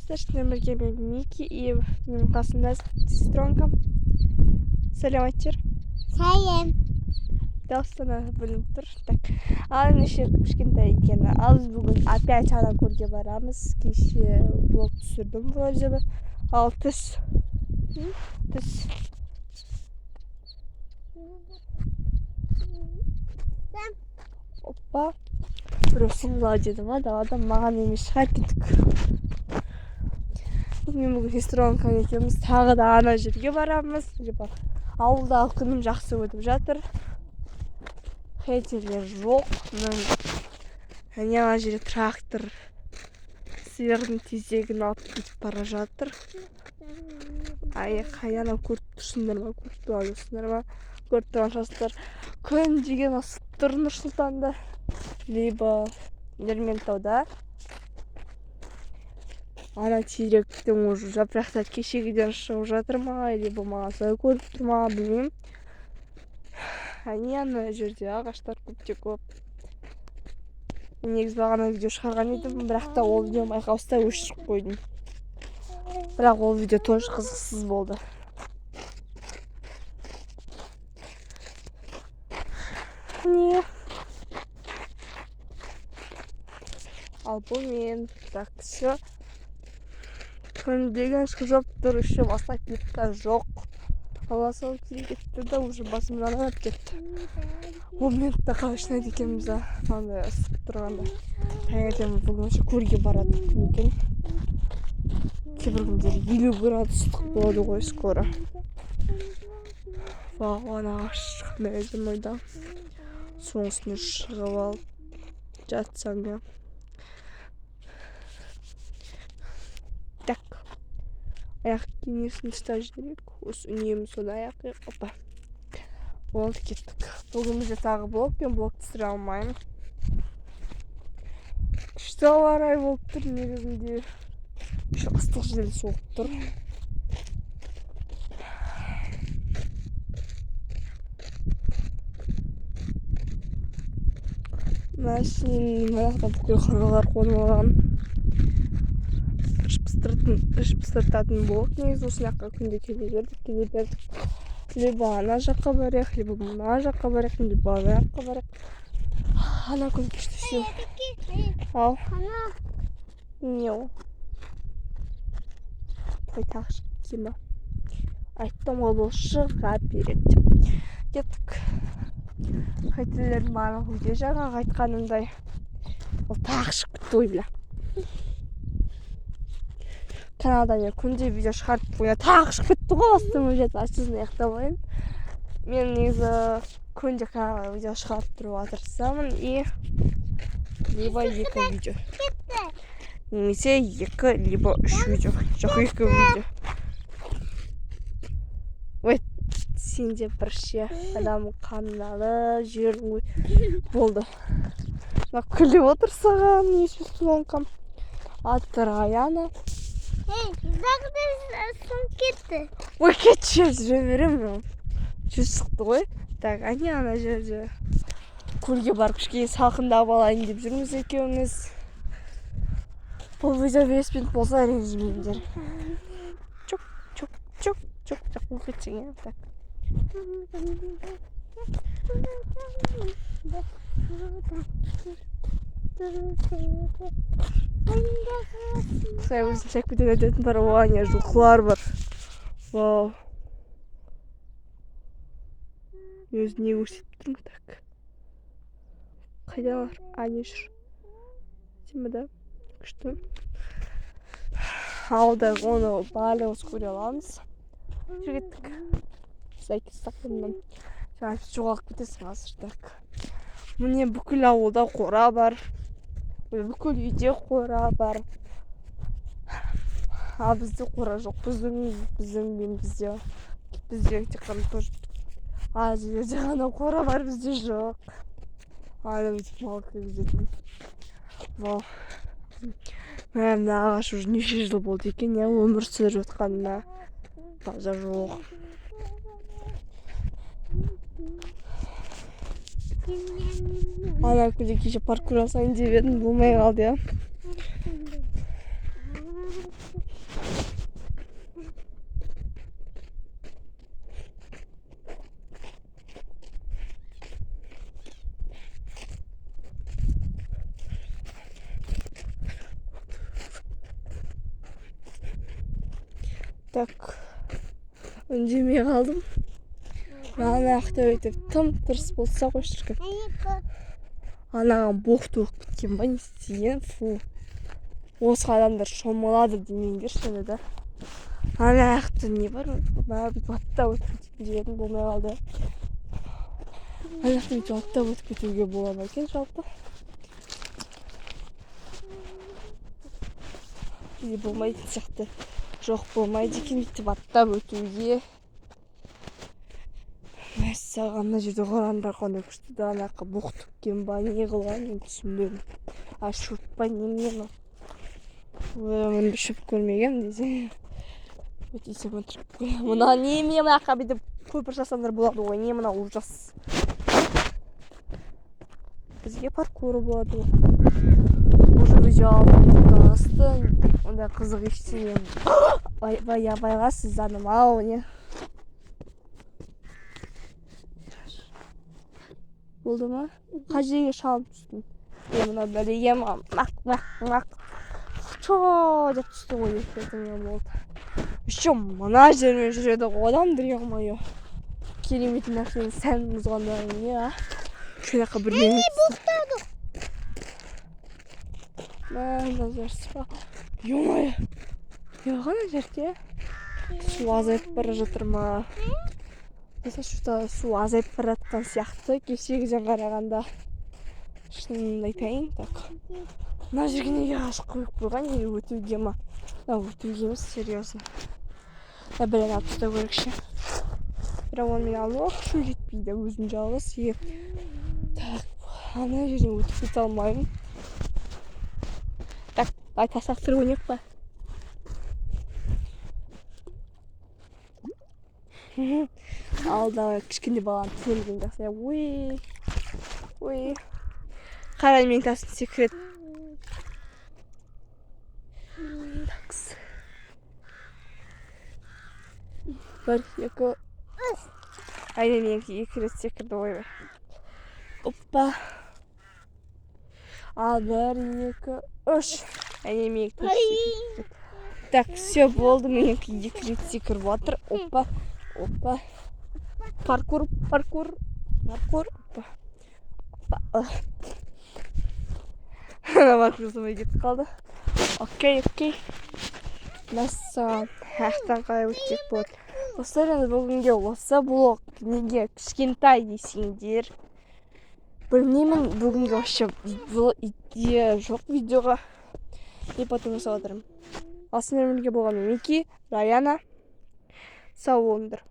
Достар, бірге мен Ники и менің қасымда сестренкам. Сәлем айтшы. Сәлем. Дауыстан білініп тұр. Так. Ал ендеше кішкентай екені. Ал біз бүгін опять ана көлге барамыз. Кеше блог түсірдім вроде бы. Ал түс. Түс. Опа. Біреу сұңғыла деді ма, далада маған емес шығар, кеттік. Мен бүгін сестренкам екеуміз тағы да ана жерге барамыз. Либо ауылдағы күнім жақсы өтіп жатыр. Хейтерлер жоқ. Міне ана жерде трактор сиырдың тезегін алып кетіп бара жатыр. Ай, қай анау көріп тұрсыңдар ма, көріп тұрған жоқсыңдар ма? Көріп тұрған шығарсыздар. Күн деген ысып тұр Нұр-Сұлтанда, либо Ерментауда. Ана теректің уже жапырақтары кешегіден шығып жатыр ма, либо маған солай көріп тұр ма, білмеймін. Әне ана жерде ағаштар көп те көп. Мен негізі бағана видео шығарған едім, бірақ та ол видеоны байқаусызда өшіріп қойдым. Бірақ ол видео тоже қызықсыз болды. Не? Ал бұл мен. Так, все. Күн деген шығып тұр, еще баста кепка жоқ. Ала салып кире кетті да, уже басым жанып кетті. 10 минутта қалай шынайды екенбіз, а? Андай ысып тұрғанда. Таңертең бүгін вообще көлге баратын күн екен. Кейбір күндері 50 градус ыстық болады ғой скоро. Вау, ана ағаш қандай әдемі да. Соның үстіне шығып алып жатсам, иә. Так. Аяқ киімін ұстап жіберейік. Осы үнемі соны аяқ киіп, опа. Болды, кеттік. Бүгін бізде тағы блог, мен блог түсіре алмаймын. Күшті ауа райы болып тұр негізінде. Еще ыстық жел соғып тұр. Машиненің мына жақта бүкіл қарғалар қонып алған. Іш пыстыртатын блог негізі. Осы жаққа күнде келе бердік, келе бердік. Либо ана жаққа барайық, либо мына жаққа барайық, либо ана жаққа барайық. Ана күн кешті все. Ал. Не ол? Ой, тағы шығып кеткен ба? Айттым ғой, бұл шыға береді деп. Кеттік. Хейтерлердің барлығы үйде, жаңағы айтқанымдай. Ол тағы шығып кетті ой, бля. Каналда мен күнде видео шығарып қоя, тағы шығып кетті ғой, астыма жетіп, сосын аяқтап алайын. Мен негізі күнде каналға видео шығарып тұруға тырысамын. И либо 2 видео. Немесе 2, либо 3 видео. Жоқ, 2 видео. Ой, сен де бір ше адам қанын алып жібердің ғой. Болды. Мына күліп отыр саған, сестренкам. Аты Раяна. Ей, сынып кетті. Ой, кетші, жүре беремін. Жүз шықты ғой. Так, әне ана жерде көлге барып кішкене салқындап алайын деп жүрміз екеуміз. Бұл видео 5 минут болса ренжімеңдер. Чук, чук, чук, чук, чук, қуып кетсең, иә? Так. Сай өзім шәкпеден өтетін бар, о, әне жылқылар бар. Вау. Мен өзім не көрсетіп тұрмын, так. Қайда бар? Әне жүр. Әдемі да? Күшті. Ауылда оны барлығымыз көре аламыз. Жүр, кеттік. Сәйкес сақтанам. Жаңа жоғалып кетесің қазір, так. Міне бүкіл ауылда қора бар. Ой, бүкіл үйде қора бар. Ал бізде қора жоқ. Бізде тек қана тоже аз жерде ғана қора бар, бізде жоқ. Ана бүйтіп мал кіргізетін. Вау. Мә, мына ағаш уже неше жыл болды екен, иә, өмір сүріп жатқанына. Базар жоқ. Ана күнде кеше паркур жасайын деп едім, болмай қалды, иә. Так, үндемей қалдым. Ана жақта өйтіп тым тырыс болса ғой, шіркін. Анаған боқ төгіп кеткен ба, не істеген? Фу, осы адамдар шомылады демеңдерші енді да. Ана жақта не бар? Мә, бүйтіп аттап өтіп кетейін деп едім, болмай қалды. Ана жақта бүйтіп аттап өтіп кетуге бола ма екен жалпы, или болмайтын сияқты? Жоқ, болмайды екен бүйтіп аттап өтуге. Мәссаған, мына жерде құрандар қандай күшті да. Ана жаққа боқ төккен ба, не қылған, мен түсінбедім. А, шөп па, немене мынау? Өмірімде шөп көрмегенмін десең, өте өтірік. Мына немене? Мына жаққа бүйтіп көпір жасасаңдар болады ғой. Не мынау, ужас! Бізге паркур болады ғой. Уже видео алып асты, ондай қызық ештеңе. Ойбай, абайласыз, ау, не болды ма? Қай жерге шалып түстің? Е, мынау бәлеге мақ, мақ, мақ, чо деп түсті ғой. Ертеңге болды. Еще мына жермен жүреді ғой адамдар. Ё-моё, керемет нәрсенің сәнін бұзғандарың не? А, сол жаққа бірдеңе түсті. Мә, мына жер спа. Ё-моё, не болған? Ана жерде су азайып бара жатыр ма? Что-то су азайып бара жатқан сияқты кешегіден қарағанда, шынымды айтайын. Так, мына жерге неге ағаш қойып қойған? Или өтуге ма мынау? Өтуге емес, серьезно. Мына бәлені алып тастау керек ше, бірақ оны мен алуға күшім жетпейді өзім жалғыз. И так, ана жерден өтіп кете алмаймын. Так, давай тас лақтырып ойнайық па? Ал, давай, кішкене баланың көлігін жасайық. Ой, ой, қара, менің тасым секіреді. Такс, бір, екі. Әне, менікі екі рет секірді. Ойбай, опа! Ал, бір, екі, үш. Әне, менікі төрт секірді. Так, все, болды, менікі екі рет секіріп жатыр. Опа, опа, паркур, паркур, паркур, опа, опа! Ана паркур жасамай кетіп қалды. Окей, окей. Мәссаған, аяқтан қалай өтсек болады, достар? Енді бүгінге осы блог. Неге кішкентай десеңдер, білмеймін. Бүгінге вообще идея жоқ видеоға, и потом жасап жатырмын. Ал сендермен бірге болған мен, Мики, Раяна. Сау болыңдар.